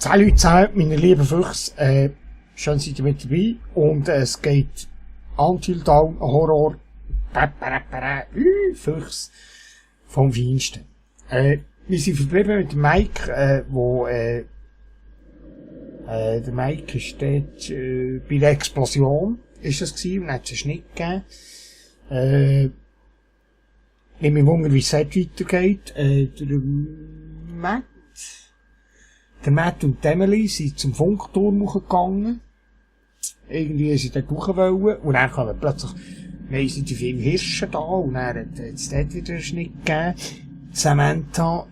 Salut zusammen, meine lieben Füchse, schön seid ihr mit dabei, und es geht Until Dawn Horror, Füchse vom Feinsten. Wir sind verblieben mit dem Mike, der Mike ist dort, bei der Explosion, ist es gewesen, und dann hat es einen Schnitt gegeben. Ich mich wundern, wie es dort weitergeht. Der Matt und die Emily sind zum Funkturm hochgegangen. Irgendwie sind sie dort hoch wollen. Und dann kamen plötzlich, sind die viele Hirsche da. Und dann hat es dort wieder einen Schnitt gegeben. Samantha,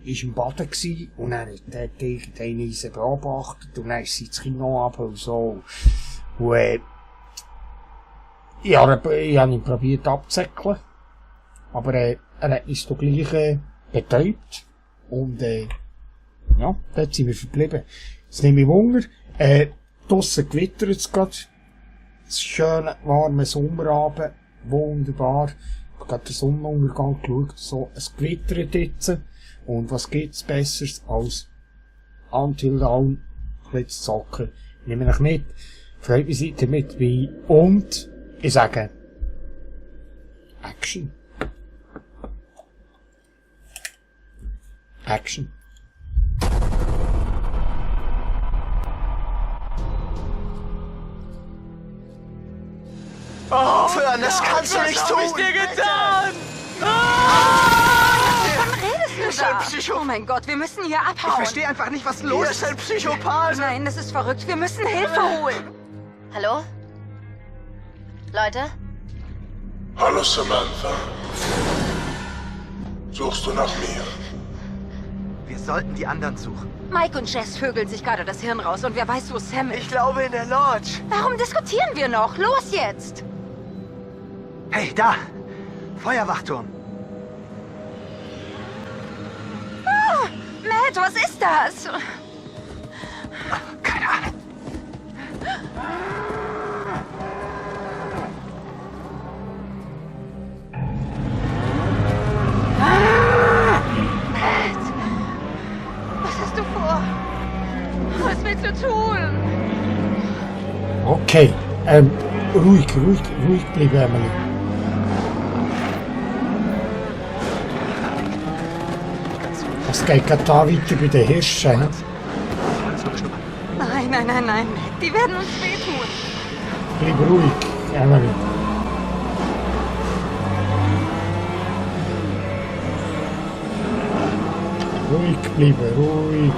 ist im Baden gewesen. Und dann hat dort irgendeine sie beobachtet. Und dann ist sie ins Kino runter und so. Und, ich habe ihn probiert abzusäckeln. Aber, er hat uns doch gleich, betäubt. Und, ja, dort sind wir verblieben. Jetzt nehme ich Wunder. Draussen gewittert es gerade. Schöner, warmer Sommerabend. Wunderbar. Ich habe gerade den Sonnenuntergang geschaut. So, es gewittert jetzt. Und was gibt's Besseres als Until Dawn? Ein bisschen zu zocken. Nehme ich mit. Freut mich, seid ihr mit dabei. Und, ich sage, Action. Action. Aufhören, das kannst du nicht tun! Was hab ich dir getan? Wovon redest du da? Oh mein Gott, wir müssen hier abhauen. Ich verstehe einfach nicht, was los ist. Hier ist ein Psychopath! Nein, das ist verrückt. Wir müssen Hilfe holen. Hallo? Leute? Hallo Samantha. Suchst du nach mir? Wir sollten die anderen suchen. Mike und Jess vögeln sich gerade das Hirn raus und wer weiß, wo Sam ist. Ich glaube in der Lodge. Warum diskutieren wir noch? Los jetzt! Hey, da! Feuerwachturm. Ah, Matt, was ist das? Keine Ahnung. Was hast du vor? Was willst du tun? Okay, ruhig bleiben, Emily. Es geht gerade da weiter bei den Hirschen. Nein, Matt. Die werden uns wehtun. Bleib ruhig, Emily. Ruhig bleiben, ruhig.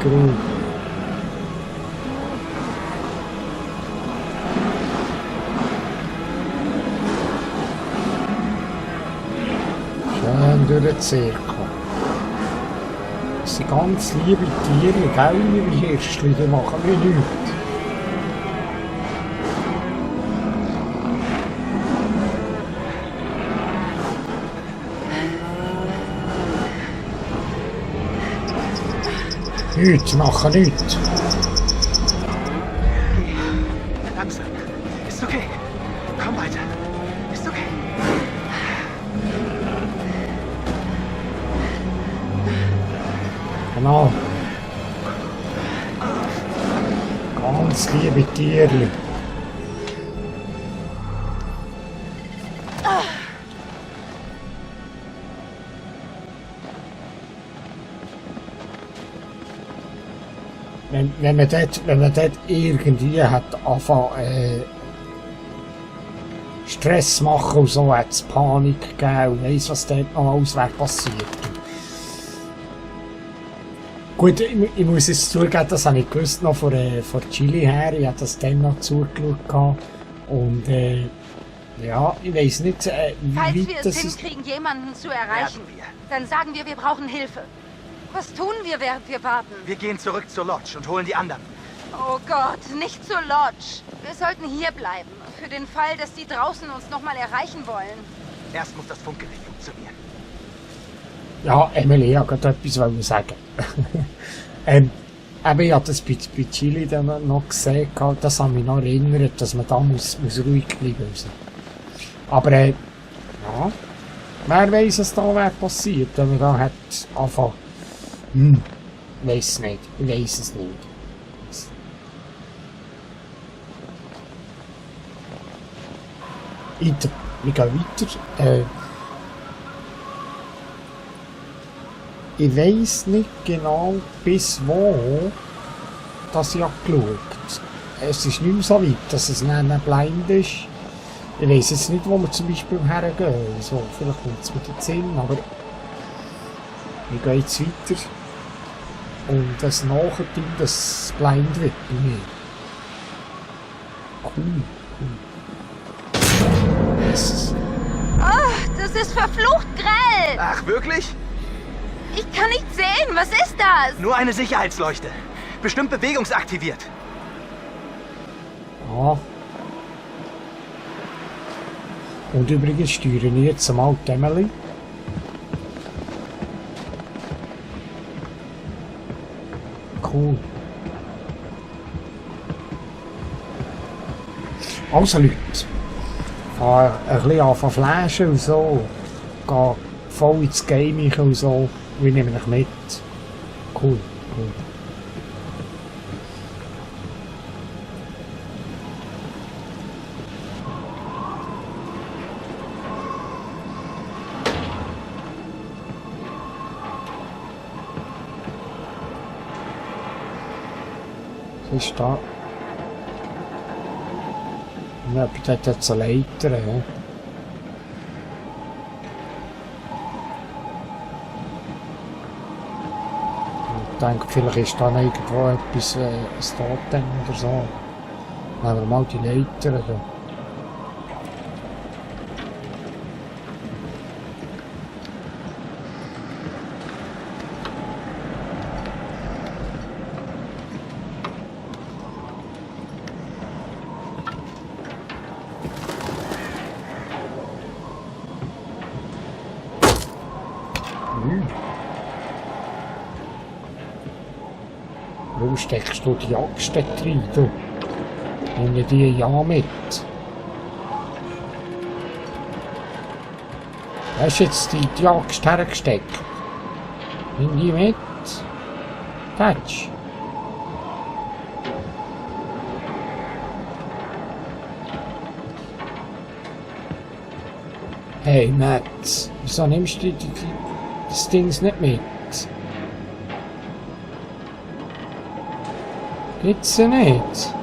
Schön durch den Zirkel. Das sind ganz liebe Tiere, gell, liebe Hirschli, die machen mir nichts. Nichts, machen nichts. Langsam. Ist okay. Komm weiter. Ist okay. Genau. Ganz liebe Tierli. Wenn man dort irgendwie hat angefangen, Stress machen und so, hat es Panik gegeben und weiss, was dort noch alles wäre passiert. Gut, ich muss jetzt zugeben, das habe ich gewusst noch von Chile her, ich habe das dann noch zugeschaut und ja, ich weiss nicht, Falls wie wir das es ist. hinkriegen, jemanden zu erreichen, Werden wir. dann sagen wir brauchen Hilfe. Was tun wir, während wir warten? Wir gehen zurück zur Lodge und holen die anderen. Oh Gott, nicht zur Lodge. Wir sollten hier bleiben. Für den Fall, dass die draußen uns nochmal erreichen wollen. Erst muss das Funkgerät funktionieren. Ja, Emily, ich wollte gerade etwas sagen. Ich habe das bei Chile dann noch gesehen, das hat mich noch erinnert, dass man da muss ruhig bleiben muss. Aber, ja, wer weiss, was da wäre passiert, wenn man da hat angefangen. Ich weiss es nicht. Wir gehen weiter. Ich weiss nicht genau, bis wo das ich geschaut. Es ist nicht mehr so weit, dass es nicht blind ist. Ich weiss jetzt nicht, wo wir zum Beispiel hergehen. So, vielleicht kommt es mit den Sinn, aber wir gehen jetzt weiter. Und das nachher, das blind wird bei mir. Cool. Das ist verflucht grell! Ach, wirklich? Ich kann nicht sehen, was ist das? Nur eine Sicherheitsleuchte. Bestimmt bewegungsaktiviert. Ja. Und übrigens steuere ich jetzt mal die Emily. Cool. Also Leute, ein bisschen anfangen flashen und so. Geh voll ins Gaming und so. Wir nehmen euch mit. Cool. Was ist da? Jemand hat jetzt eine Leiter. Ja. Ich denke, vielleicht ist da irgendwo etwas, ein Totem oder so. Nehmen wir mal die Leiter. Ja. Warum steckst du die Axt dort rein? Du? Nimm die ja mit. Hast du jetzt die Axt hergesteckt? Nimm die mit. Tatsch. Hey Matt, wieso nimmst du das Ding nicht mit? Gibt's ja nicht.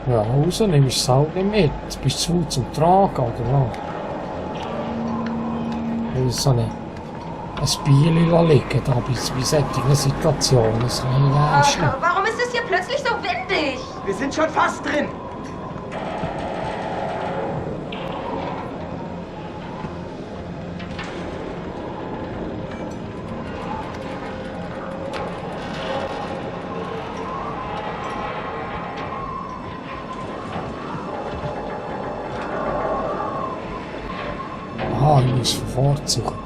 Ja, also nimmst du es halt nicht mit. Bist du zu zum Tragen, oder was? So ein Bier liegen, da bei solchen Situationen. Das kann ich ernst nehmen. Warum ist es hier plötzlich so windig? Wir sind schon fast drin. Ah, ich muss vorzugen.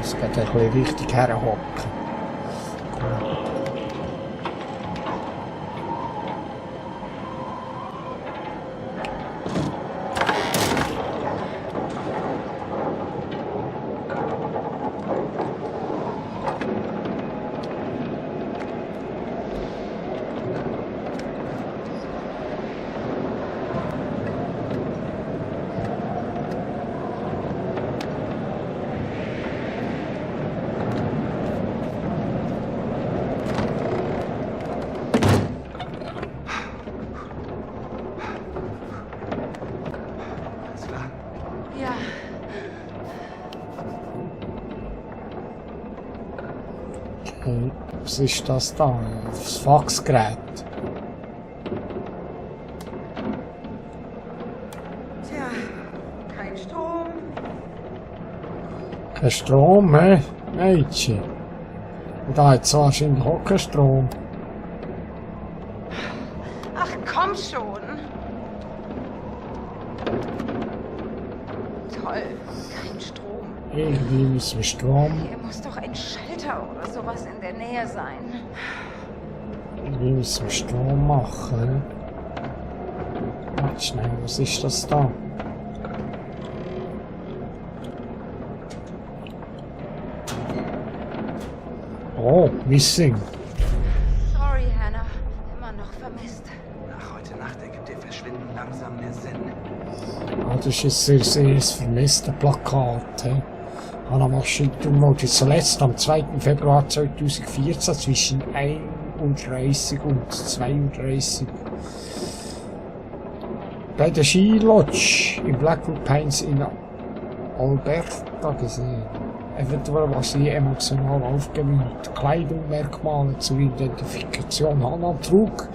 Es geht ein bisschen richtig herhocken. Alles klar? Ja. Okay, was ist das da? Das Faxgerät. Tja, kein Strom. Kein Strom, hä? Mädchen. Und da hat es wahrscheinlich auch keinen Strom. Ach, komm schon. Toll, kein Strom. Irgendwie müssen wir Strom. Hier muss doch ein Schalter oder sowas in der Nähe sein. Irgendwie müssen wir Strom machen. Warte schnell, was ist das da? Oh, missing. Sorry, Hannah. Immer noch vermisst. Nach heute Nacht ergibt ihr Verschwinden langsam mehr Sinn. Ah, das ist ein sehr vermisste Plakat. He? Hannah Washington wurde zuletzt am 2. Februar 2014 zwischen 31 und 32 bei der Skilodge in Blackwood Pines in Alberta gesehen. Eventuell war sie emotional aufgewühlt. Kleidungsmerkmale zur Identifikation. Hannah trug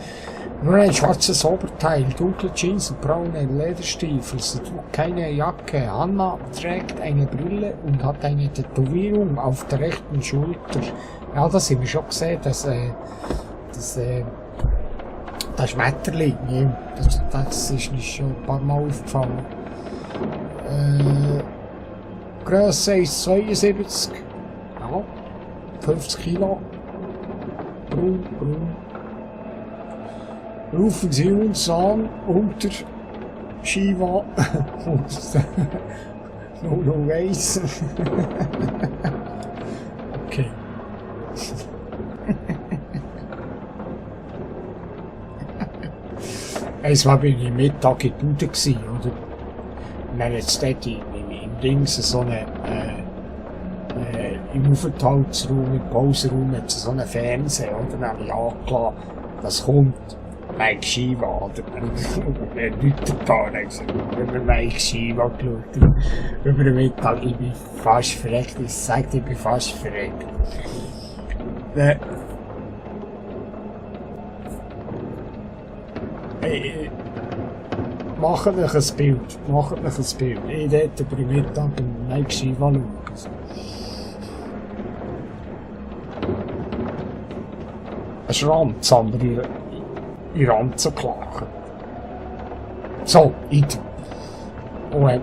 nur ein schwarzes Oberteil, dunkle Jeans und braune Lederstiefel. Sie trug keine Jacke. Hannah trägt eine Brille und hat eine Tätowierung auf der rechten Schulter. Ja, das haben wir schon gesehen, das Schmetterling. Ja. Das ist mir schon ein paar Mal aufgefallen. Grösse 1,72. Ja, 50 Kilo. Braun. Rufensilbenzahn unter Shiva und 001. Okay. Es war bin ich Mittag in Bude gsi, oder? Und dann jetzt dort im Dings so eine, im Aufenthaltsraum, im Pauseraum hat es so einen Fernseher, oder? Dann habe ich angelassen, das kommt Mike Shiva, oder? Leute da, dann gesagt, über Mike Shiva geschaut. Über den Mittag, ich bin fast verreckt, ich sage, ich bin fast verreckt. Macht euch ein Bild. Ich dort über den Mittag im Mike Shiva schauen. Ein Schranz haben wir in Ranzen geklacht. So, item. Und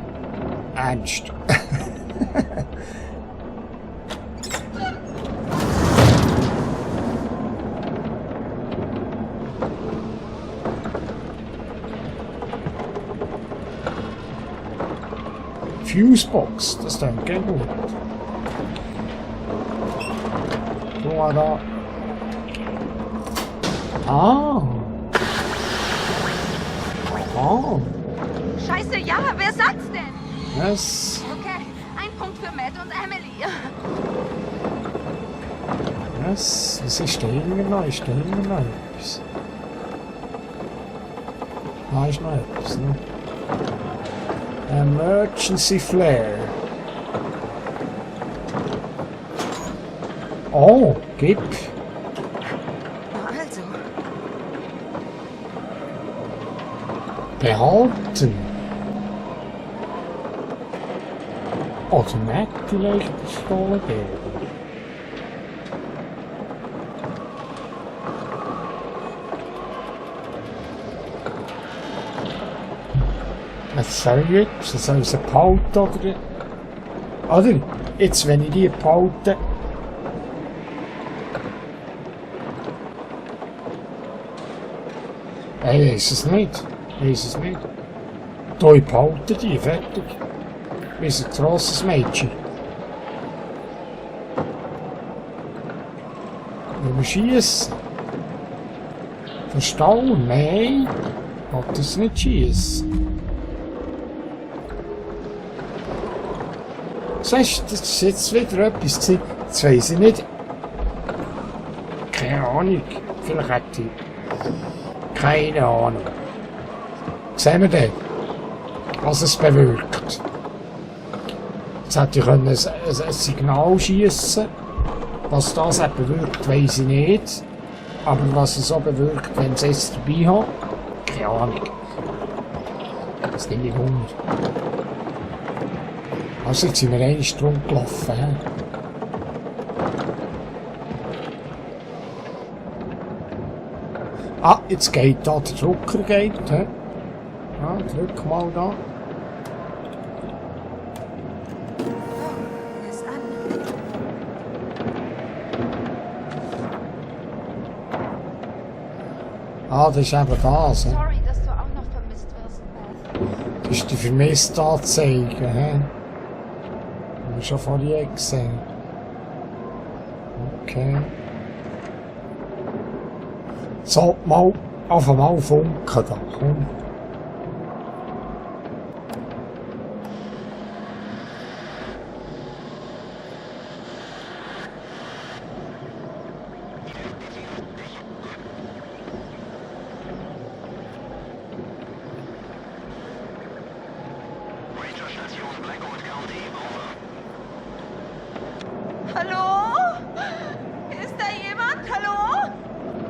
ernst. Fusebox, das dann geht gut. So, da. Ah. Scheiße, ja, wer sagt's denn? Was? Okay, ein Punkt für Matt und Emily. Was? Was ist da hinten noch? Ist da hinten noch etwas? Da ist noch etwas, ne? Emergency Flare. Oh, gib. Also, Behalten. Oder nicht vielleicht gestohlen werden. Was soll ich jetzt? Soll ich sie behalten oder? Oder? Jetzt, wenn ich die behalte. Ich weiß es nicht. Da, ich behalte die, fertig. Wir sind ein grosses Mädchen. Wollen wir schiessen? Verstauen? Nein. Ich will das nicht schiessen. Siehst du, das ist jetzt wieder etwas gewesen. Jetzt weiss ich nicht. Keine Ahnung. Vielleicht hätte ich. Keine Ahnung. Sehen wir dann, was es bewirkt. Jetzt hätte ich ein Signal schiessen. Was das hat bewirkt, weiss ich nicht. Aber was es auch bewirkt, wenn es jetzt dabei hat, keine Ahnung. Das nehme ich Wunder. Also jetzt sind wir einmal drum gelaufen. He? Ah, jetzt geht da der Drucker. He? Ja, drück mal da. Ah, das ist eben das. He? Sorry, dass du auch noch vermisst wirst, Beth. Das ist die Vermisst-Anzeige. Haben wir schon vorhin gesehen. Okay. So, mal auf einmal funken da. Komm. Ranger-Station Blackwood County, over. Hallo? Ist da jemand? Hallo?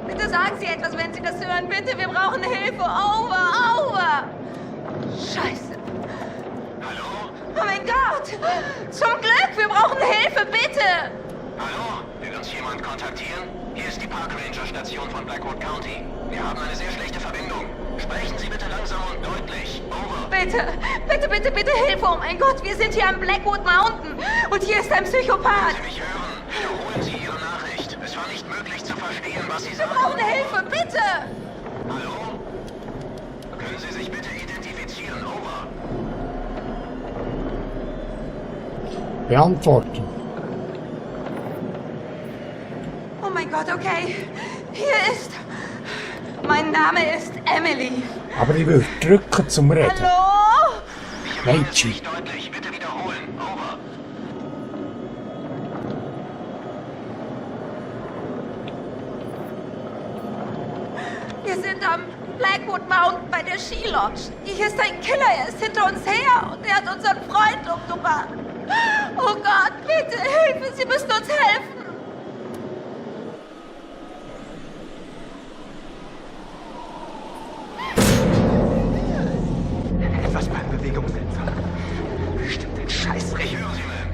Bitte sagen Sie etwas, wenn Sie das hören. Bitte, wir brauchen Hilfe. Over, over. Scheiße. Hallo? Oh mein Gott. Zum Glück, wir brauchen Hilfe, bitte. Hallo? Will uns jemand kontaktieren? Hier ist die Park Ranger Station von Blackwood County. Wir haben eine sehr schlechte Verbindung. Sprechen Sie bitte langsam und deutlich. Over. Bitte, bitte, bitte, bitte Hilfe. Oh mein Gott, wir sind hier am Blackwood Mountain. Und hier ist ein Psychopath. Sie mich hören? Wiederholen Sie Ihre Nachricht. Es war nicht möglich zu verstehen, was Sie Wir sagen. brauchen Hilfe, bitte. Hallo? Können Sie sich bitte identifizieren? Over. Beantworten. Oh mein Gott, okay. Hier ist... Mein Name ist Emily. Aber ich will drücken zum Reden. Hallo? Ich höre jetzt Mädchen. nicht deutlich. Bitte wiederholen. Over. Wir sind am Blackwood Mountain bei der Ski Lodge. Hier ist ein Killer, er ist hinter uns her und er hat unseren Freund umgebracht. Oh Gott, bitte, Hilfe, Sie müssen uns helfen. Etwas Bewegung, Mensa. Bestimmt ein Scheißdreck. Ich höre Sie, Ma'am.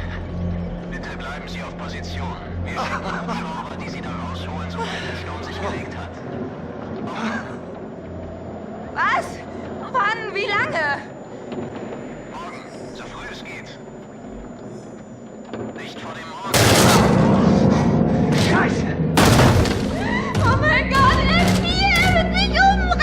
Bitte bleiben Sie auf Position. Wir schicken Hubschrauber, die Sie da rausholen, sobald der Sturm sich gelegt hat. Was? Wann? Wie lange? Morgen, so früh es geht. Nicht vor dem Morgen. Scheiße! Oh mein Gott, er ist hier, er wird mich umbringen.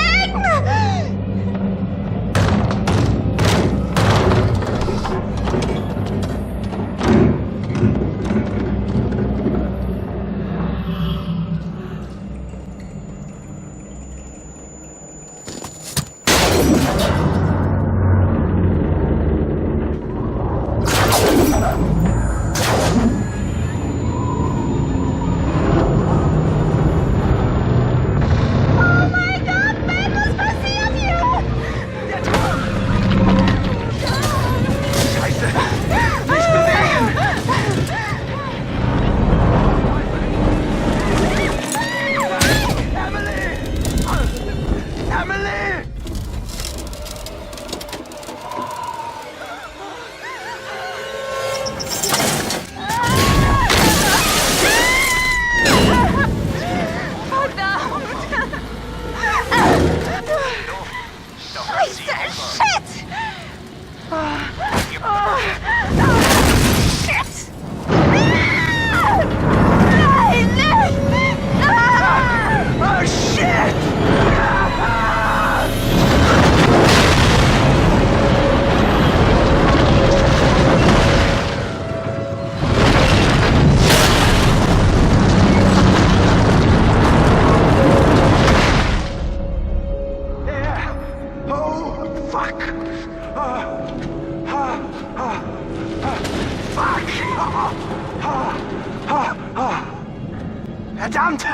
Verdammt!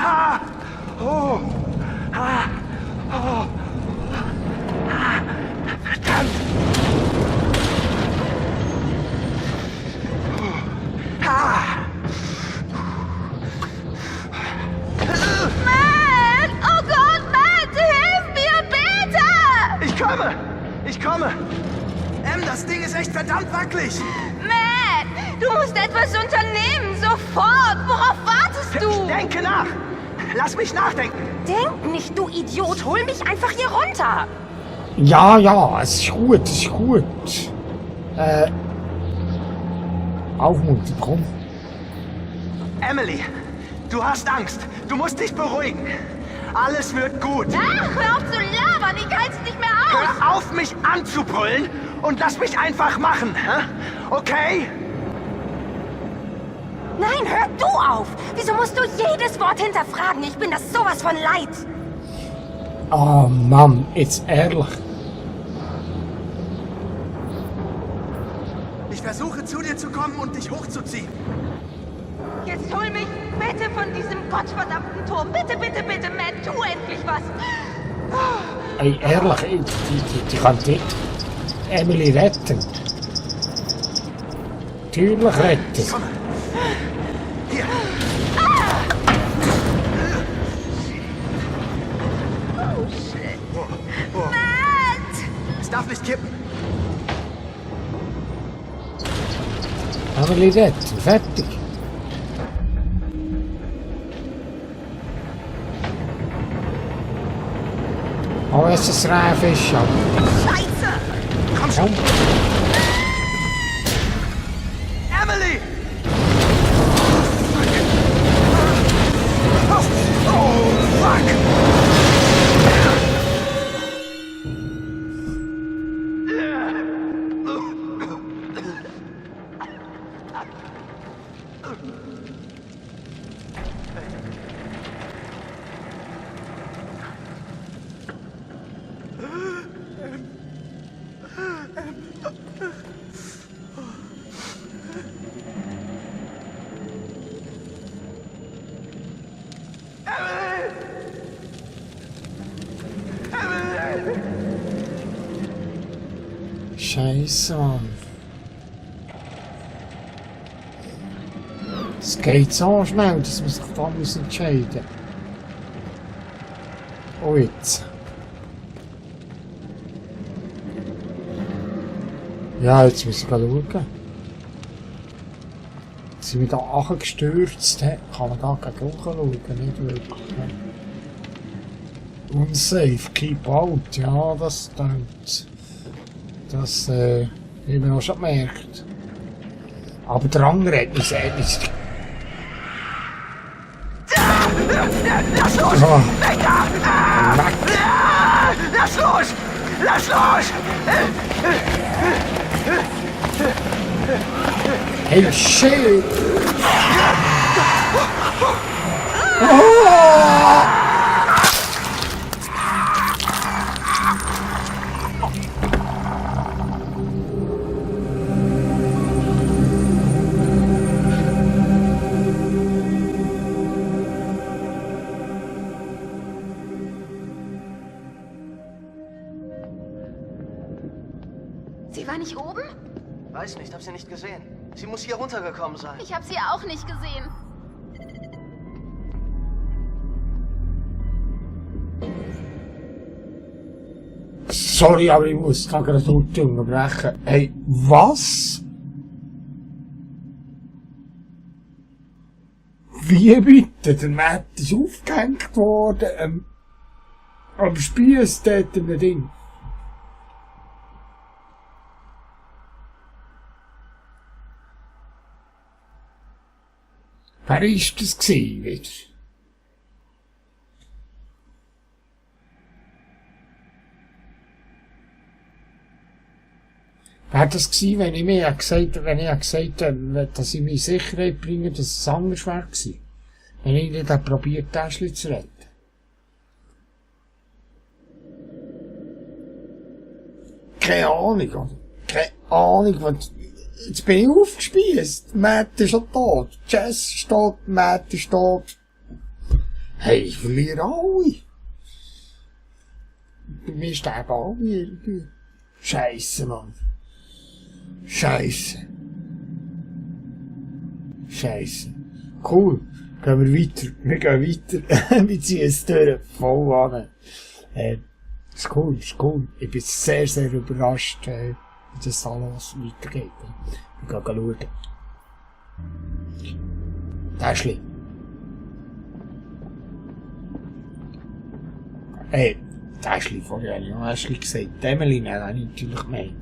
Oh! Oh! Verdammt! Matt! Oh Gott, Matt! Hilf mir, bitte! Ich komme! Das Ding ist echt verdammt wackelig! Matt! Du musst etwas unternehmen! Sofort! Worauf wartest du? Ich denke nach! Lass mich nachdenken! Denk nicht, du Idiot! Hol mich einfach hier runter! Ja, ja, es ist gut, es ist gut. Aufmuntern, komm. Emily, du hast Angst. Du musst dich beruhigen. Alles wird gut. Ach, hör auf zu labern, ich halte es nicht mehr aus. Hör auf, mich anzubrüllen und lass mich einfach machen, hä? Okay? Nein, hör du auf. Wieso musst du jedes Wort hinterfragen? Ich bin das sowas von leid. Oh Mann, jetzt ehrlich. Ich versuche zu dir zu kommen und dich hochzuziehen. Jetzt hol mich bitte von diesem gottverdammten Turm. Bitte, bitte, bitte, Matt, tu endlich was. Ey, ehrlich, die kann die Emily retten. Natürlich retten. Komm. Hier. Oh, shit. Oh. Matt! Es darf nicht kippen. Emily retten, fertig. Oh, es ist ein Rehfisch. Scheiße! Komm schon. Komm. Emily! Oh, fuck! Scheiße, Mann. Es geht so schnell, dass man sich da entscheiden muss. Oh, jetzt. Ja, jetzt muss ich schauen. Sind wir da angestürzt? Kann man da gegen schauen? Nicht wirklich. Unsafe, keep out. Ja, das stimmt. Das haben wir auch schon gemerkt. Aber der andere hat mich nicht. Lass los! Oh. Weg da! Lass los! Lass los! Hey, shit! Sie war nicht oben? Weiß nicht, hab sie nicht gesehen. Sie muss hier runtergekommen sein. Ich habe sie auch nicht gesehen. Sorry, aber ich muss da gerade unterbrechen. Hey, was? Wie bitte? Der Matt ist aufgehängt worden am Spiess dort in dem Ding. Wer ist das gewesen? Wäre das gewesen, wenn ich mir gesagt hätte, dass ich mich in Sicherheit bringe, dass es anders wäre gewesen? Wenn ich nicht probiert, Täschchen zu retten? Keine Ahnung, keine Ahnung, was... Jetzt bin ich aufgespiesst. Matt ist schon tot. Jess ist tot, Matt ist tot. Hey, ich verliere alle. Bei mir sterben alle irgendwie. Scheisse, Mann. Scheisse. Scheisse. Cool. Gehen wir weiter. Wir gehen weiter. Wir ziehen es durch. Voll an. Ist cool, ist cool. Ich bin sehr, sehr überrascht, wie das alles weitergeht. Wir gehen schauen. Täschli. Täschli, vorher habe ich noch Täschli gesagt. Emily, nein, habe ich natürlich gemeint.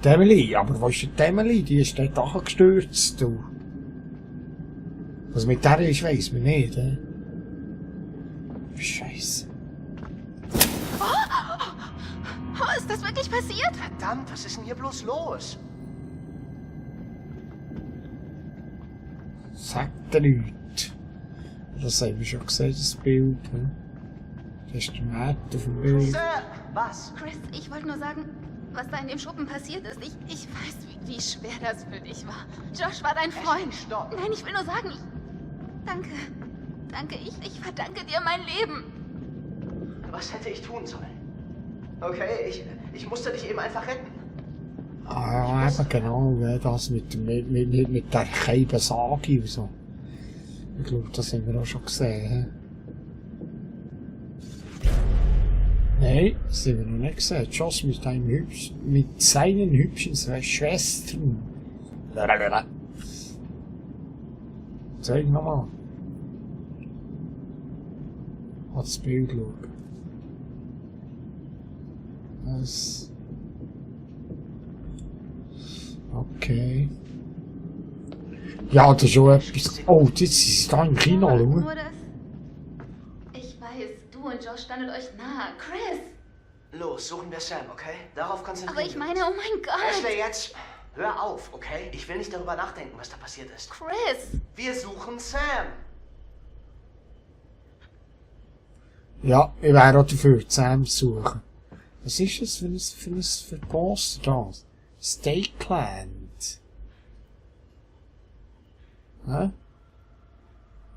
Emily, aber wo ist die Emily? Die ist dort angestürzt, du. Was mit der ist, weiss man nicht, Scheiße. Oh, ist das wirklich passiert? Verdammt, was ist denn hier bloß los? Sagt der nichts. Das haben wir schon gesehen, das Bild. Ne? Das ist der Matt auf dem Bild. Sir, was? Chris, ich wollte nur sagen, was da in dem Schuppen passiert ist. Ich weiß, wie schwer das für dich war. Josh war dein Freund. Stopp. Nein, ich will nur sagen, danke. Danke, ich verdanke dir mein Leben. Was hätte ich tun sollen? Okay, ich musste dich eben einfach retten. Ah, eben genau, ja, das mit der Keiben Sagi und so. Ich glaube, das haben wir auch schon gesehen. Nein, das haben wir noch nicht gesehen. Josh mit seinen hübschen zwei Schwestern. Zeig nochmal. Hat das Bild schauen. Das. Okay. Ja, das ist schon etwas. Oh, jetzt ist es da im Kino, schau. Nur das. Ich weiß, du und Josh standet euch nahe. Chris! Los, suchen wir Sam, okay? Darauf konzentrieren Aber ich wir meine, oh mein Gott! Ashley, jetzt hör auf, okay? Ich will nicht darüber nachdenken, was da passiert ist. Chris! Wir suchen Sam. Ja, ich wäre auch dafür, Sam zu suchen. Was ist das für ein Poster da? Stakeland. Hä?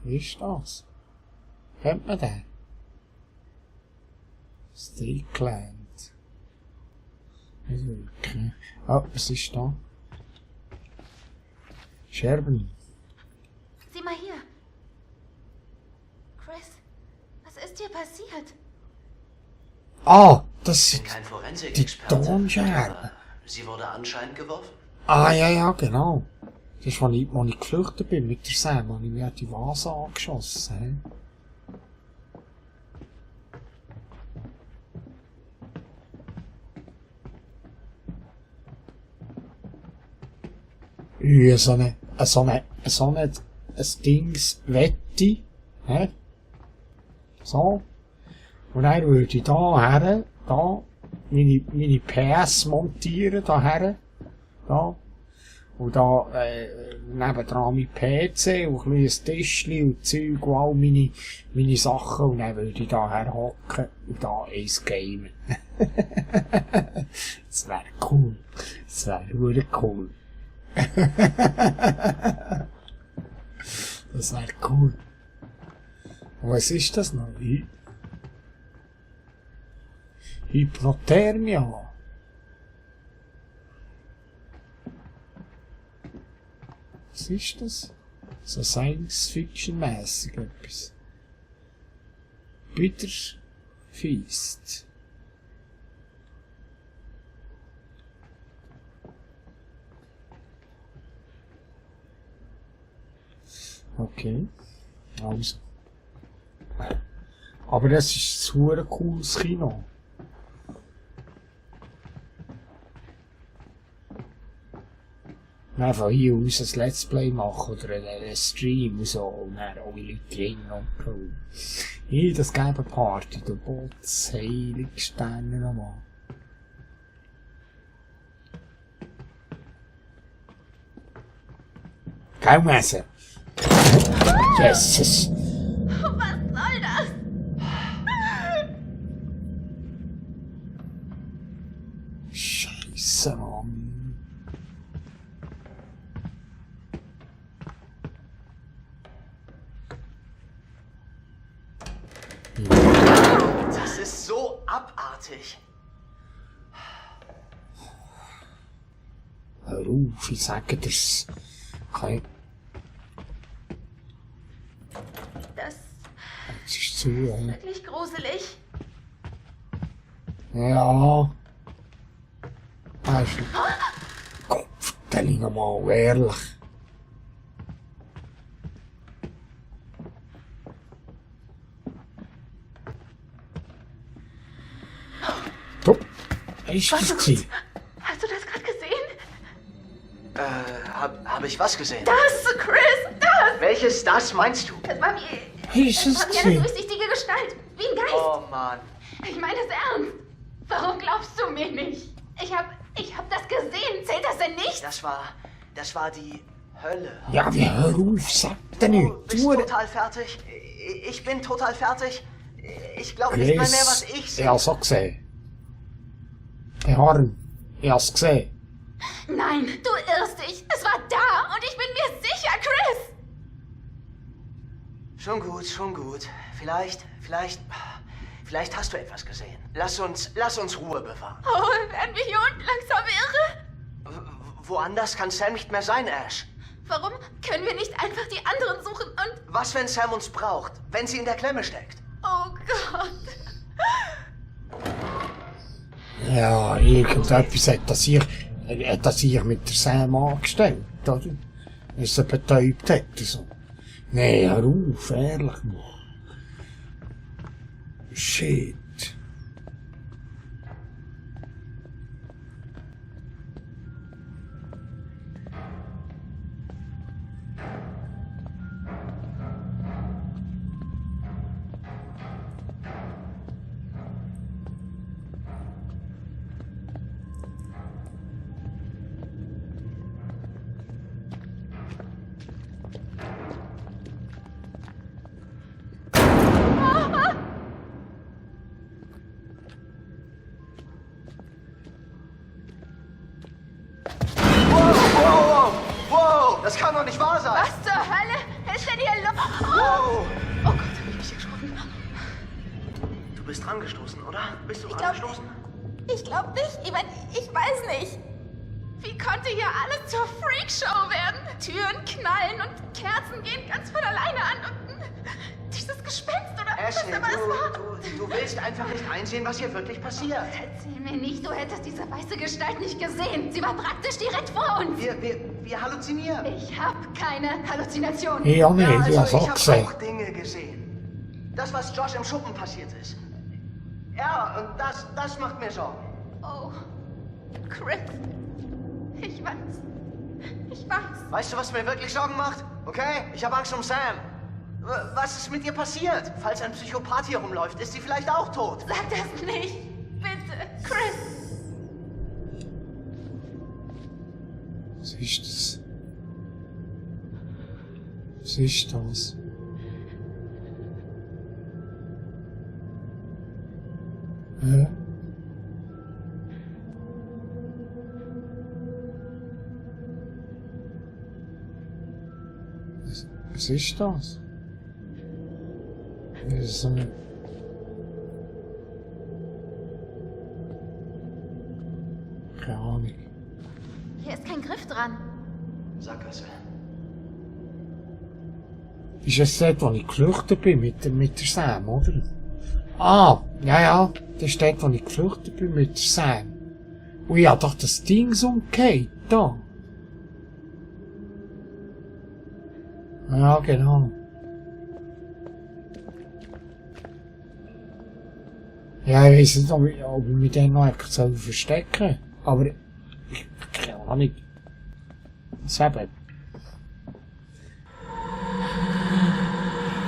Wie ist das? Kennt man den? Stakeland. Nicht wirklich. Oh, was ist da? Scherben. Sieh mal hier. Chris, was ist dir passiert? Ah, das Ich bin ist kein die Forensik-Experte. Tonscherbe. aber Sie wurde anscheinend geworfen. Ah, ja, genau. Das ist, als ich geflüchtet bin mit der Sam, habe ich mir die Vase angeschossen. Ja, so ein Dings Wette, hä? So. Und dann würde ich da meine PS montieren, da. Und da, nebendran mein PC und ein Tischchen und Zeug und all meine Sachen. Und dann würde ich da hocken und da eins gamen. Das wäre cool. Das wäre wirklich cool. Das wäre cool. Und was ist das noch? Hypnothermia. Was ist das? So Science-Fiction-mässig etwas. Bitter Feast. Okay. Also. Aber das ist ein super cooles Kino. Einfach hier aus ein Let's Play machen oder einen Stream und so und dann alle Leute drin und cool. Hier, das gäbe Party, du Bots, Heiligsterne nochmal. Kaum essen! Jesus! Was soll das? Scheiße, Mann. Das ist so abartig. Hör auf, ich sage dir's. Okay, Das jetzt ist zu, ist wirklich gruselig. Ja. Weißt du. Kopfteilung nochmal, ehrlich. Du, ist das gewesen? Hast du das gerade gesehen? Hab ich was gesehen? Das, Chris, das! Welches das meinst du? Es war wie Ist es das war wie eine gewesen? durchsichtige Gestalt. Wie Oh Mann. Ich meine es ernst. Warum glaubst du mir nicht? Ich hab das gesehen. Zählt das denn nicht? Das war die Hölle. Ja, wie hör auf, sag dir Du nicht. bist total fertig. Ich bin total fertig. Ich glaube nicht mal mehr, was ich Ich sehe. hab's auch gesehen. Hey Harm, ich hab's gesehen. Nein, du irrst dich. Es war da und ich bin mir sicher, Chris. Schon gut. Vielleicht hast du etwas gesehen. Lass uns Ruhe bewahren. Oh, werden wir hier unten langsam irre? Woanders kann Sam nicht mehr sein, Ash. Warum können wir nicht einfach die anderen suchen und... Was, wenn Sam uns braucht? Wenn sie in der Klemme steckt? Oh Gott. Ja, irgendetwas hat das hier mit der Sam angestellt, oder? Dass sie betäubt hat, so. Nee, hör auf, ehrlich, Mann. Shit. Wow, das kann doch nicht wahr sein. Was zur Hölle ist denn hier los? Wow. Oh Gott, hab ich mich erschrocken. Du bist rangestoßen, oder? Bist du Ich glaub rangestoßen? Ich glaube nicht. Ich meine, ich weiß nicht. Wie konnte hier alles zur Freakshow werden? Türen knallen und Kerzen gehen ganz von alleine an und dieses Gespenst oder was Ashley, immer es war. du willst einfach nicht einsehen, was hier wirklich passiert. Erzähl mir nicht, du hättest diese weiße Gestalt nicht gesehen. Sie war praktisch direkt vor uns. Wir halluzinieren. Ich habe keine Halluzinationen. Ja, nee, Ja, ich hab's also auch ich habe gesehen. auch Dinge gesehen. Das, was Josh im Schuppen passiert ist. Ja, und das macht mir Sorgen. Oh, Chris. Ich weiß. Weißt du, was mir wirklich Sorgen macht? Okay? Ich habe Angst um Sam. Was ist mit ihr passiert? Falls ein Psychopath hier rumläuft, ist sie vielleicht auch tot. Sag das nicht. Bitte, Chris. Was ist das? Was ist das? Hä? Was ist das? Das ist so eine... Keine Ahnung. Hier ist kein Griff dran. Sackgasse. Ist es dort, wo ich geflüchtet bin mit der Sam, oder? Ah, ja, das ist dort, wo ich geflüchtet bin mit der Sam. Und ich hab doch das Ding so umgekehrt, da. Ja, genau. Ja, ich weiss nicht, ob ich mich dann noch verstecken soll. Aber ich keine Ahnung. Was eben?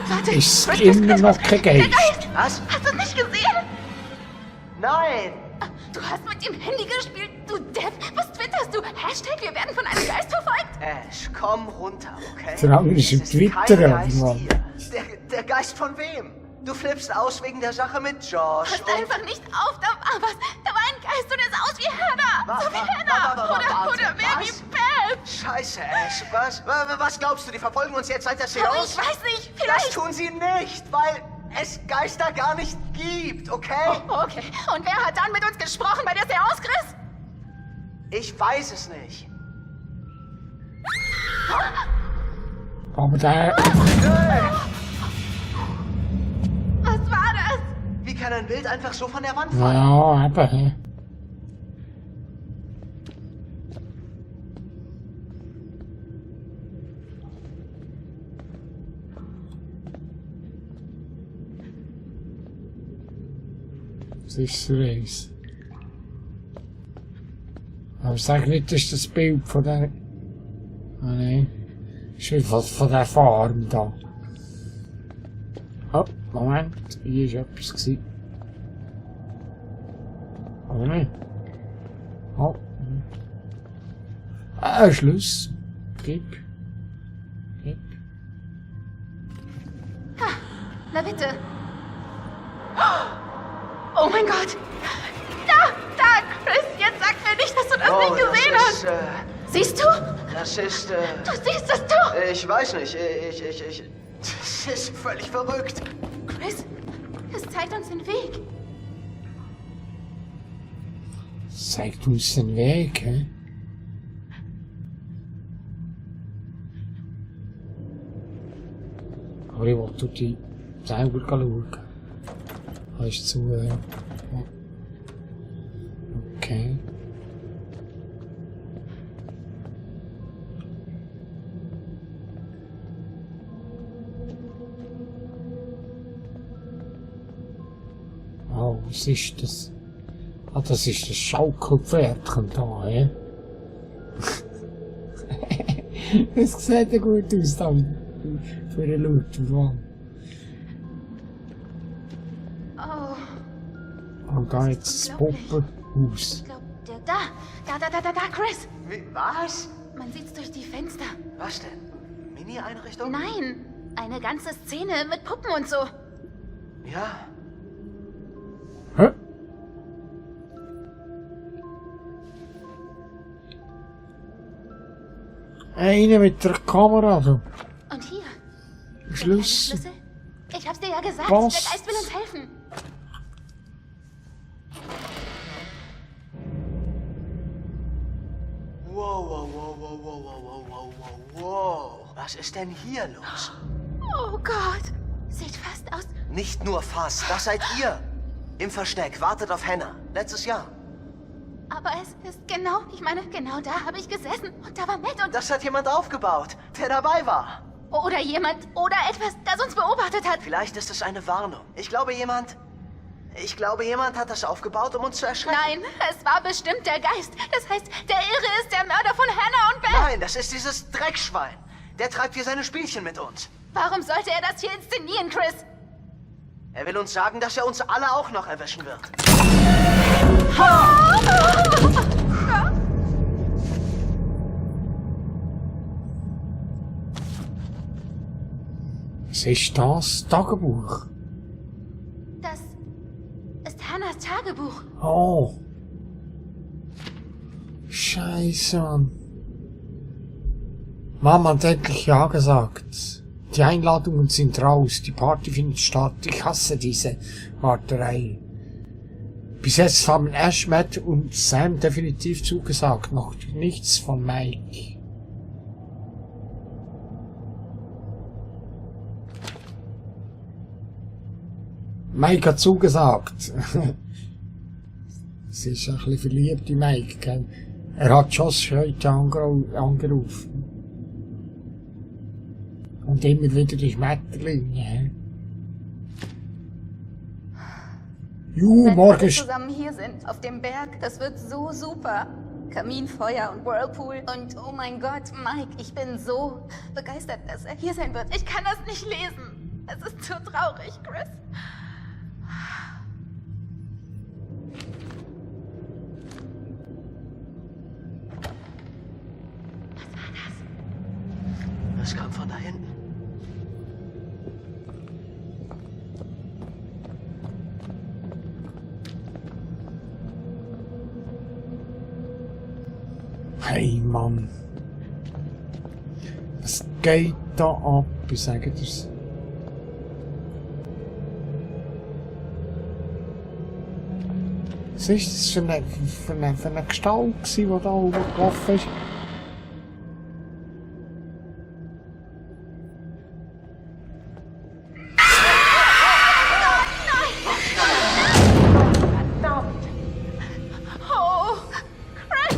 Warte, Ist Chris, immer noch kein Geist. Was? Hast du es nicht gesehen? Nein! Du hast mit dem Handy gespielt, du Depp. Was twitterst du? Hashtag, wir werden von einem Geist verfolgt? Ash, komm runter, okay? Der andere ist im Es ist kein Twitter, Geist Mann. hier. Der Geist von wem? Du flippst aus wegen der Sache mit Josh. Pass einfach nicht auf, da war ein Geist und er sah aus wie Hannah. So wie Hannah. Oder mehr wie Beth. Scheiße, Ash. Was glaubst du, die verfolgen uns jetzt seit der Aber Seance? ich weiß nicht, Das vielleicht... tun sie nicht, weil es Geister gar nicht gibt, okay? Oh, okay, und wer hat dann mit uns gesprochen bei der Seance, Chris? Ich weiß es nicht. Aber der... Was war das? Wie kann ein Bild einfach so von der Wand fallen? Ja, eben, hä? Das ist so eins. Aber sag nicht, das ist das Bild von der... Ah, nein. Das ist von der Farm da. Oh. Moment, hier war etwas gewesen. Oder nicht? Oh. Schluss. Gib. Na bitte. Oh mein Gott. Da, Chris, jetzt sag mir nicht, dass du das nicht gesehen hast. Siehst du? Das ist, Du siehst es doch. ich weiß nicht, das ist völlig verrückt. Chris, es zeigt uns den Weg. Zeigt uns den Weg, hä? Aber ich wollte die selber schauen. Hast zu, okay. Oh, was ist das? Ah, das ist das Schaukelpferdchen da, hä? Das sieht ja gut aus da. Für den Lauterwand. Oh. Und da jetzt das Puppenhaus. Ich glaube, da, Chris. Was? Man sieht's durch die Fenster. Was denn? Mini-Einrichtung? Nein, eine ganze Szene mit Puppen und so. Ja. Hä? Eine mit der Kamera, du. Und hier. Schlüssel. Schlüssel? Ich hab's dir ja gesagt. Was? Der Geist will uns helfen. Wow. Was ist denn hier los? Oh Gott. Sieht fast aus. Nicht nur fast, das seid ihr. Im Versteck, wartet auf Hannah. Letztes Jahr. Aber es ist genau, ich meine, genau da habe ich gesessen und da war Matt und... Das hat jemand aufgebaut, der dabei war. Oder jemand, oder etwas, das uns beobachtet hat. Vielleicht ist es eine Warnung. Ich glaube, jemand hat das aufgebaut, um uns zu erschrecken. Nein, es war bestimmt der Geist. Das heißt, der Irre ist der Mörder von Hannah und Beth. Nein, das ist dieses Dreckschwein. Der treibt hier seine Spielchen mit uns. Warum sollte er das hier inszenieren, Chris? Er will uns sagen, dass er uns alle auch noch erwischen wird. Was ist das? Tagebuch? Das ist Hannahs Tagebuch. Oh. Scheiße, Mann. Mama hat endlich ja gesagt. Die Einladungen sind raus, die Party findet statt. Ich hasse diese Warterei. Bis jetzt haben Ash, Matt und Sam definitiv zugesagt, noch nichts von Mike. Mike hat zugesagt. Sie ist ein bisschen verliebt in Mike, gell? Er hat Josh heute angerufen. Und immer wieder die Schmetterlinge. Wenn Morgen wir ist... zusammen hier sind, auf dem Berg, das wird so super. Kaminfeuer und Whirlpool. Und oh mein Gott, Mike, ich bin so begeistert, dass er hier sein wird. Ich kann das nicht lesen. Es ist zu traurig, Chris. Was war das? Das kam von da hinten. Hey Mann. Was geht da ab? Ich sage dir's. Was ist das für eine Gestalt gewesen, die da rumgelaufen ist? Oh, Chris!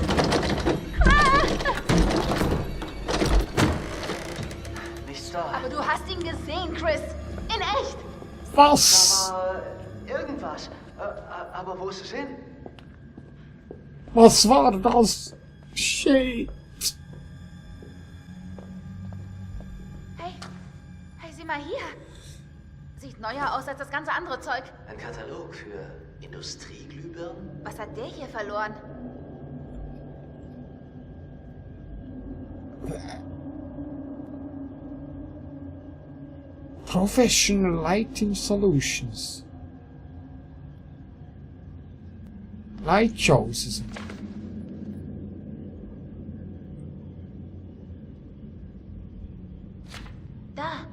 Nichts da. Aber du hast ihn gesehen, Chris. In echt. Was? Aber irgendwas. Aber wo ist es hin? Was war das? Shit. Hey, sieh mal hier. Sieht neuer aus als das ganze andere Zeug. Ein Katalog für Industrieglühbirnen? Was hat der hier verloren? Professional Lighting Solutions. Light Shows. Also. Da.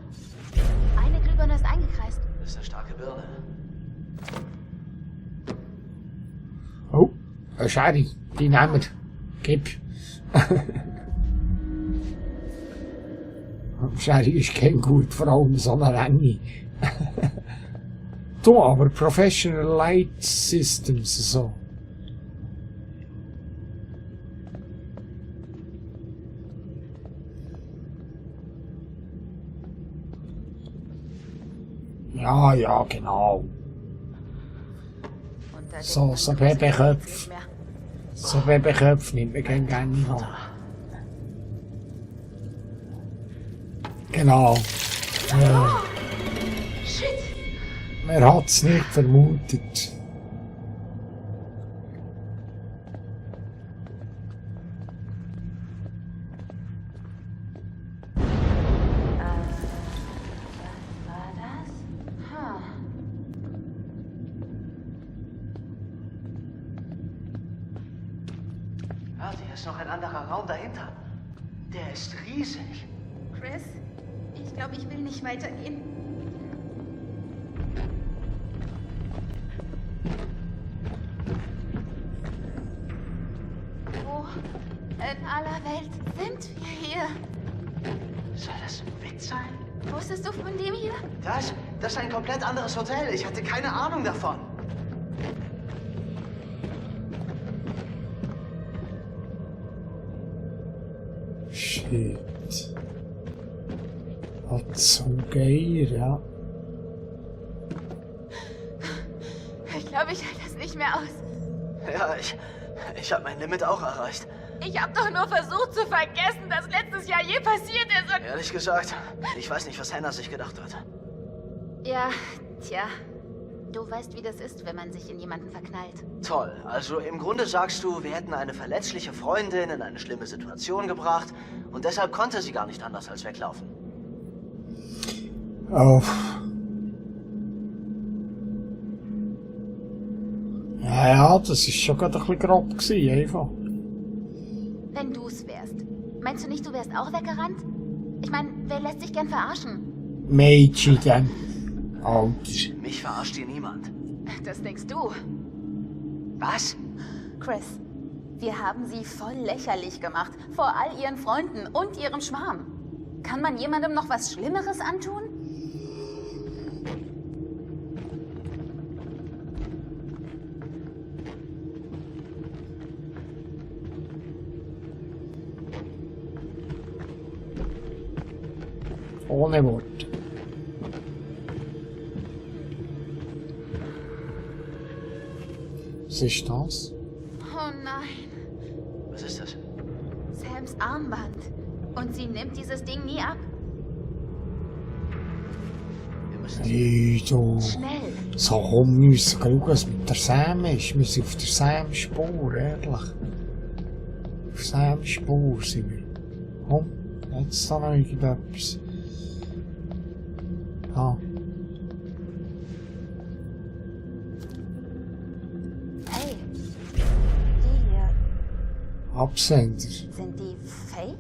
Eine Glühbirne ist eingekreist. Das ist eine starke Birne. Oh, schade. Die nehmen wir. Gib. Schade ist kein gut, vor allem so eine Länge. Du, aber Professional Light Systems, so. Ja, ja, genau. Und da So, denkt so man, du bist Babyköpfe. nicht mehr. So Babyköpfe nimmt man gerne an. Genau. Shit. Man hat's nicht vermutet. War das? Warte, hier ist noch ein anderer Raum dahinter. Der ist riesig. Chris, ich glaube, ich will nicht weitergehen. Wo in aller Welt sind wir hier? Soll das ein Witz sein? Wusstest du von dem hier? Das ist ein komplett anderes Hotel. Ich hatte keine Ahnung davon. Shit. Hat so geil, ja. Ich glaube, ich halte das nicht mehr aus. Ja, ich habe mein Limit auch erreicht. Ich habe doch nur versucht zu vergessen, dass letztes Jahr je passiert ist und... Ehrlich gesagt, ich weiß nicht, was Hannah sich gedacht hat. Ja, tja. Du weißt, wie das ist, wenn man sich in jemanden verknallt. Toll. Also im Grunde sagst du, wir hätten eine verletzliche Freundin in eine schlimme Situation gebracht und deshalb konnte sie gar nicht anders als weglaufen. Oh. Ja, ja, das ist schon gerade ein bisschen grob gewesen, einfach. Wenn du's wärst. Meinst du nicht, du wärst auch weggerannt? Ich meine, wer lässt sich gern verarschen? Mädchen, dann. Alter. Mich verarscht hier niemand. Das denkst du. Was? Chris, wir haben sie voll lächerlich gemacht. Vor all ihren Freunden und ihrem Schwarm. Kann man jemandem noch was Schlimmeres antun? Ohne Wort. Was ist das? Oh nein. Was ist das? Sams Armband. Und sie nimmt dieses Ding nie ab. Wir müssen Hey, du. Schnell. So, komm, wir müssen schauen, was mit der Sam ist. Wir sind auf der Sam-Spur, ehrlich. Auf Sam-Spur sind wir. Komm, jetzt da noch irgendetwas. Ah. Hey, die hier, Absender. sind die fake?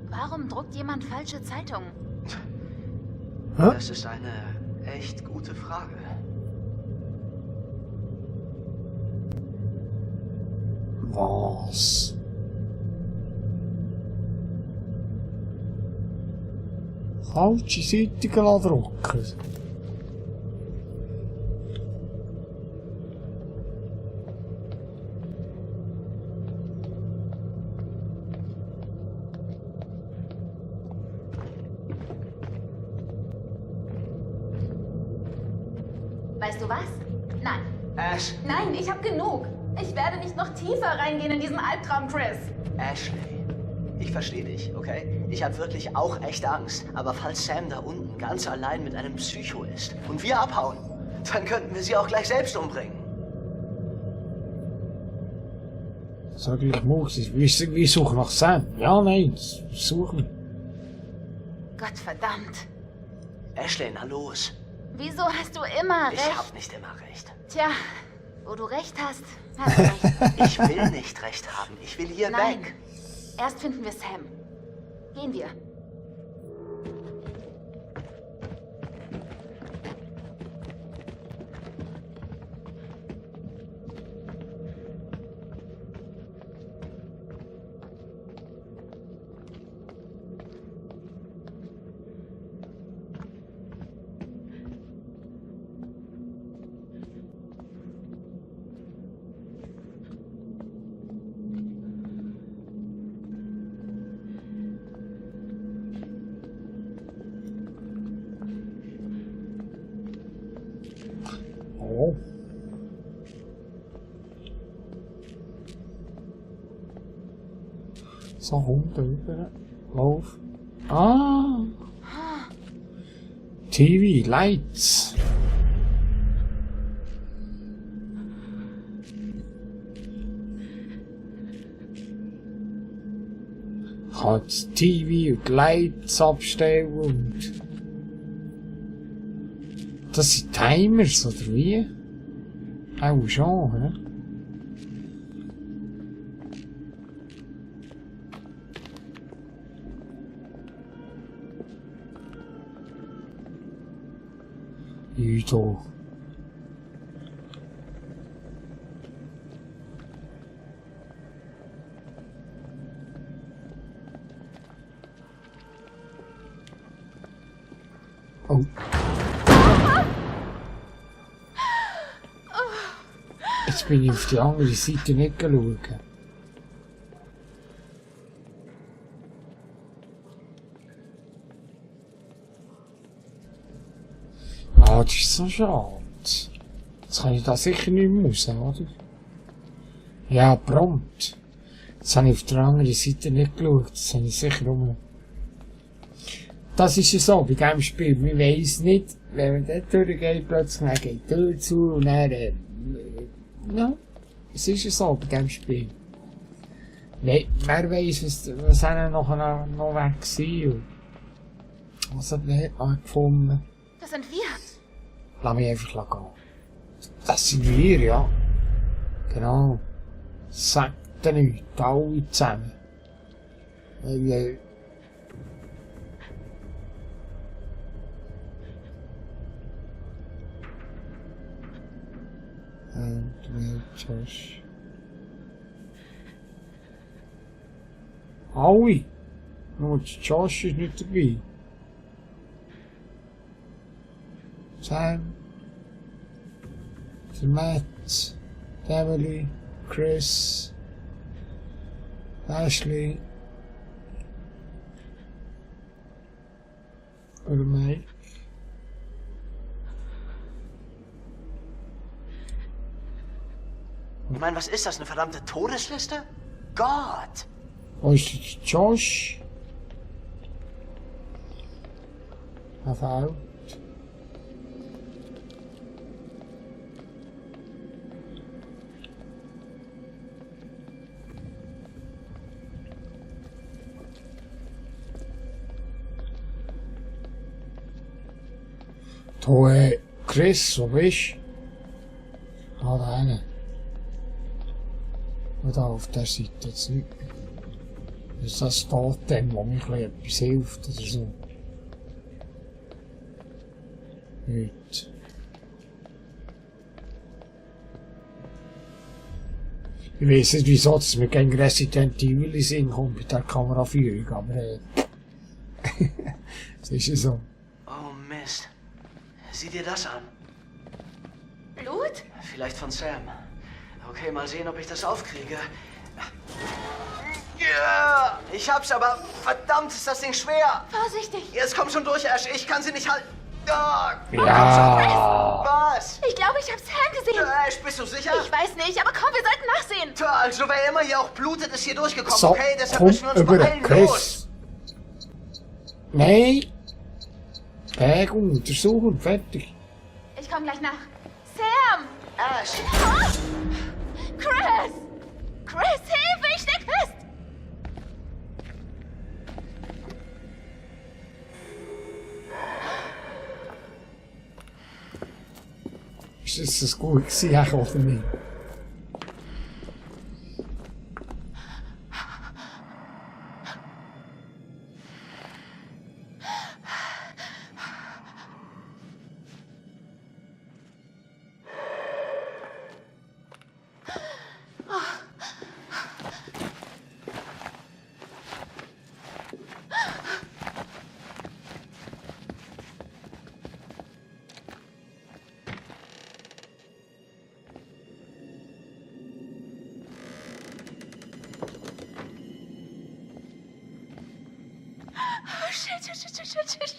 Warum druckt jemand falsche Zeitungen? Hä? Das ist eine echt gute Frage. Was? Falsche Seite drucken. Weißt du was? Nein. Ash, Nein, ich habe genug. Ich werde nicht noch tiefer reingehen in diesen Albtraum, Chris. Ashley, Ich verstehe dich, okay? Ich habe wirklich auch echt Angst. Aber falls Sam da unten ganz allein mit einem Psycho ist und wir abhauen, dann könnten wir sie auch gleich selbst umbringen. Sag ich, wir suchen nach Sam. Ja, nein, suchen. Gott verdammt. Ashley, na los. Wieso hast du immer recht? Ich hab nicht immer recht. Tja, wo du recht hast, hast du recht. Ich will nicht recht haben. Ich will hier Nein. weg. Erst finden wir Sam. Gehen wir. Oh. So Hunde über. Lauf. Ah! TV, Lights. Ich kann das TV und die Lights abstellen und... Das sind Timers, oder wie? Auch schon, hä? Judo. Oh. Jetzt bin ich auf die andere Seite nicht schauen. Ah, das ist so schade. Jetzt kann ich da sicher nicht mehr raus, oder? Ja, prompt. Jetzt habe ich auf der anderen Seite nicht geschaut. Das habe ich sicher rum. Das ist ja so bei diesem Spiel. Man weiss nicht, wenn man dort durchgeht, plötzlich dann geht die Tür zu und dann, ja, es ist ja so bei diesem Spiel. Wer weiss, was noch weg war und was hat man gefunden. Das sind wir. Lass mich einfach gehen. Das sind wir, ja. Genau. Sagt nichts, alle zusammen. And Josh. Alle? Nur Josh ist nicht dabei. Sam, Matt, Emily, Chris, Ashley, oder Mike. Ich meine, was ist das, eine verdammte Todesliste? Gott! Wo ist Josh? Out. Du, Chris, wo bist du? Ah, da hinten. Und da auf der Seite jetzt nicht. Das ist das Totem, wo mich etwas hilft oder so. Nicht. Ich weiss nicht wieso, dass wir gegen Resident Evil sind, kommt mit der Kameraführung, aber das ist ja so. Oh Mist. Sieh dir das an. Blut? Vielleicht von Sam. Okay, mal sehen, ob ich das aufkriege. Ja, ich hab's, aber verdammt ist das Ding schwer. Vorsichtig. Jetzt komm schon durch, Ash. Ich kann sie nicht halten. Oh, Ja. was? Ich glaube, ich habe Sam gesehen. Ash, bist du sicher? Ich weiß nicht, aber komm, wir sollten nachsehen. Tja, also wer immer hier auch blutet, ist hier durchgekommen, So, okay? Deshalb komm müssen wir uns über den beeilen. Los! Chris. Nein. Berg untersuchen, fertig. Ich komme gleich nach. Sam! Ash! Chris! Chris, Hilfe, ich steck fest! Ist das gut gewesen, oder nicht? Shit.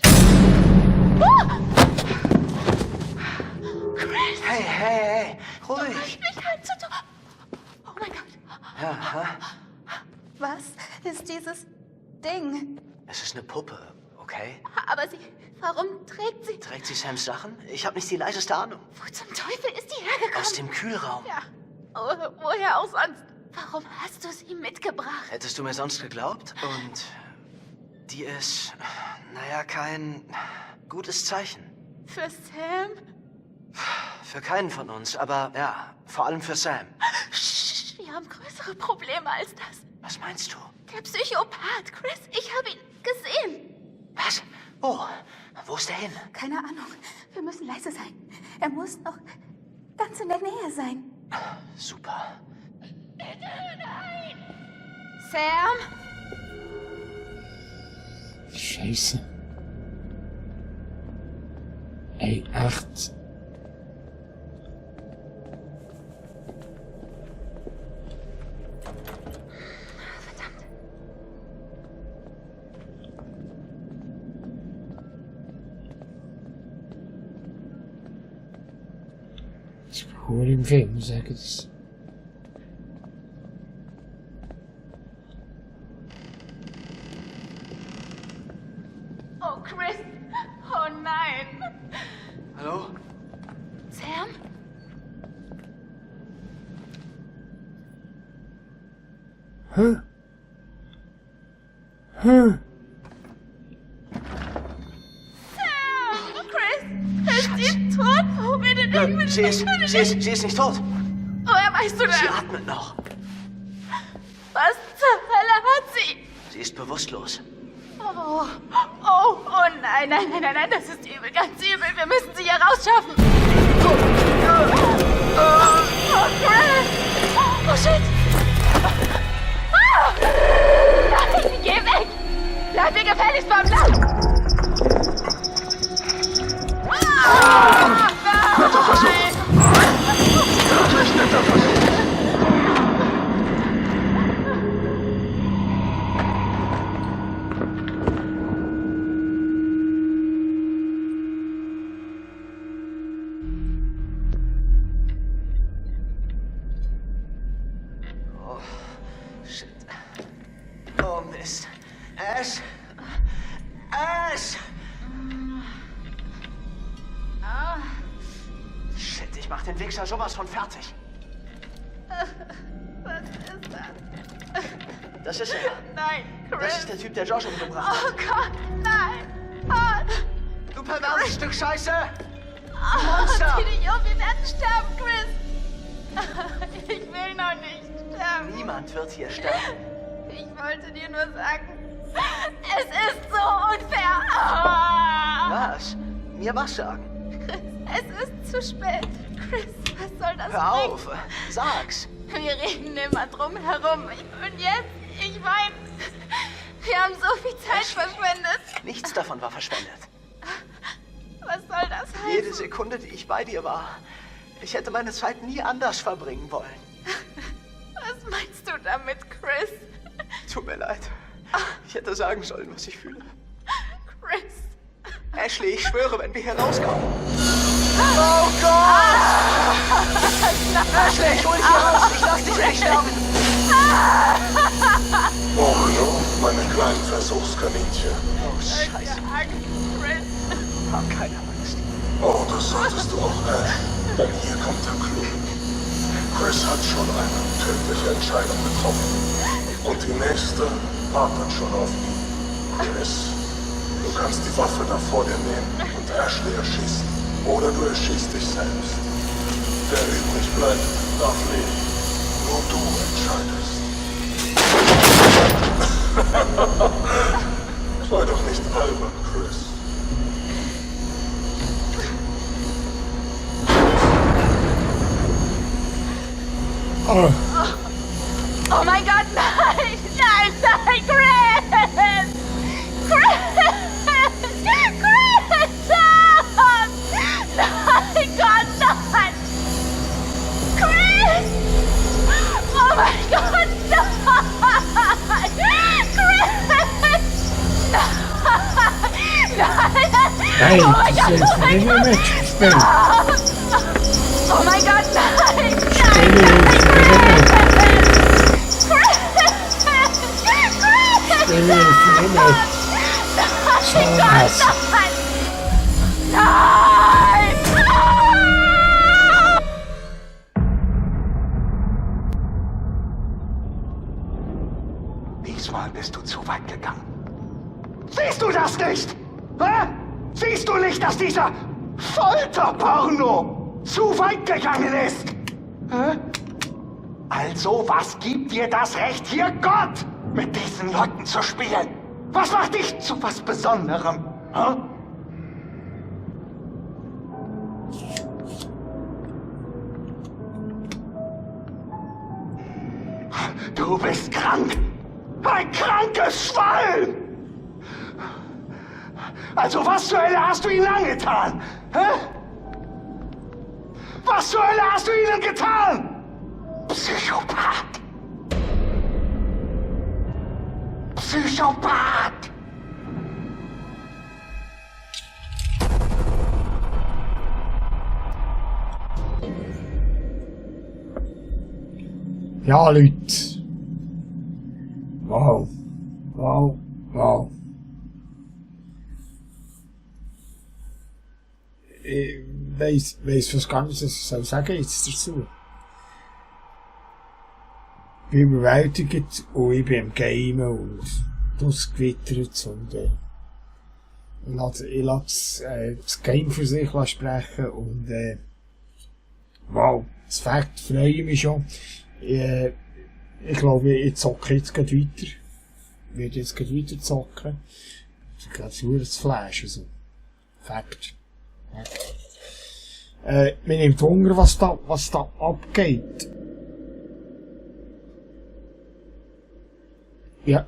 Chris! Hey, ruhig. Ich kann zu tun. Oh mein Gott. Ja, Was ist dieses Ding? es ist eine Puppe, okay? Aber warum trägt sie? Trägt sie Sams Sachen? Ich habe nicht die leiseste Ahnung. Wo zum Teufel ist die hergekommen? Aus dem Kühlraum. Ja. Woher auch sonst? Warum hast du sie mitgebracht? Hättest du mir sonst geglaubt? Und die ist, naja, kein gutes Zeichen. Für Sam? Für keinen von uns, aber ja, vor allem für Sam. Wir haben größere Probleme als das. Was meinst du? Der Psychopath, Chris. Ich habe ihn gesehen. Was? Wo ist er hin? Keine Ahnung. Wir müssen leise sein. Er muss noch ganz in der Nähe sein. Super. Nein! Sam? Scheiße. Ey, echt. Verdammt. Ich hole im Film, sage das. Oh, Chris. Oh nein. Hallo? Sam? Huh? Sam! Chris! Ist sie tot? Wo bin ich? Sie ist nicht tot. Woher weißt du das? Sie atmet noch. Was zur Hölle hat sie? Sie ist bewusstlos. Oh nein, das ist übel, ganz übel. Wir müssen sie hier rausschaffen. Oh, Chris! Oh, shit! Nein, geh weg! Bleib mir gefälligst beim Land! Netter Versuch! Wirklich netter Versuch! Shit. Oh, Mist. Ash! Ash! Shit, ich mach den Wichser sowas von fertig. Was ist das? Das ist er. Nein, Das Chris! ist der Typ, der Josh umgebracht Oh hat. Gott, nein! Oh, Du perverses Stück Scheiße! zieh dich um, wir werden sterben, Chris! Ich will noch nicht sterben. Niemand wird hier sterben. Ich wollte dir nur sagen, es ist so unfair. Ah! Was? Mir was sagen? Chris, es ist zu spät. Chris, was soll das Hör bringen? auf! Sag's! Wir reden immer drum herum. Und jetzt, ich meine, wir haben so viel Zeit verschwendet. Nichts davon war verschwendet. Was soll das heißen? Jede Sekunde, die ich bei dir war. Ich hätte meine Zeit nie anders verbringen wollen. Was meinst du damit, Chris? Tut mir leid. Ich hätte sagen sollen, was ich fühle. Chris. Ashley, ich schwöre, wenn wir hier rauskommen. Oh Gott! Ashley, ich hol dich hier raus. Ich lass dich nicht sterben. Versuchskaninchen. Oh, Scheiße. Hab keine Angst. Oh, das solltest du auch, Ash. Denn hier kommt der Clou. Chris hat schon eine tödliche Entscheidung getroffen. Und die nächste wartet schon auf ihn. Chris, du kannst die Waffe da vor dir nehmen und Ashley erschießen. Oder du erschießt dich selbst. Wer übrig bleibt, darf leben. Nur du entscheidest. Sei doch nicht albern, Chris. Oh, Oh mein Gott, nein! Nein, nein, Chris! Chris! Chris! Nein, Gott, nein! Chris! Oh mein Gott, nein! Chris! nein, Oh mein das Gott, ist oh mein nicht mehr Gott! mitgespielt. Oh mein Gott, nein! Spiele jetzt nicht mehr mit. Spiele jetzt nicht mit. Schon was. Nein! Diesmal bist du zu weit gegangen. Siehst du das nicht? Hä? Siehst du nicht, dass dieser Folterporno zu weit gegangen ist? Hä? Also, was gibt dir das Recht hier, Gott, mit diesen Leuten zu spielen? Was macht dich zu was Besonderem? Hä? Du bist krank. Ein krankes Schwein! Also was zur Hölle hast du ihnen angetan? Hä? Was zur Hölle hast du ihnen getan? Psychopath! Psychopath! Ja, Leute. Wow. Wow. Wow. Ich weiss was gar nicht, was ich soll sagen jetzt dazu. Ich bin überwältigt und ich bin am Gamen und das gewittert und ich lasse das Game für sich sprechen und wow, das Fakt freue ich mich schon. Ich glaube, ich zocke jetzt gleich weiter. Ich werde jetzt gleich weiter zocken. Ich glaube, es wird das Flash, so. Fakt. Mir nimmt Wunder, was da abgeht. Ja.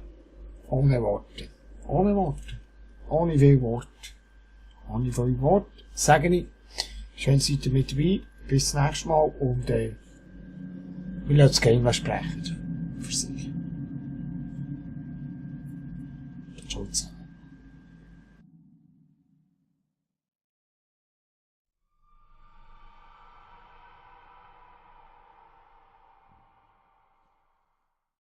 Ohne Worte. Ohne Worte. Ohne viel Worte. Ohne viel Worte. Sage ich. Schön seid ihr mit dabei. Bis zum nächsten Mal und wir lassen das Game sprechen. Für sich. Ciao zusammen.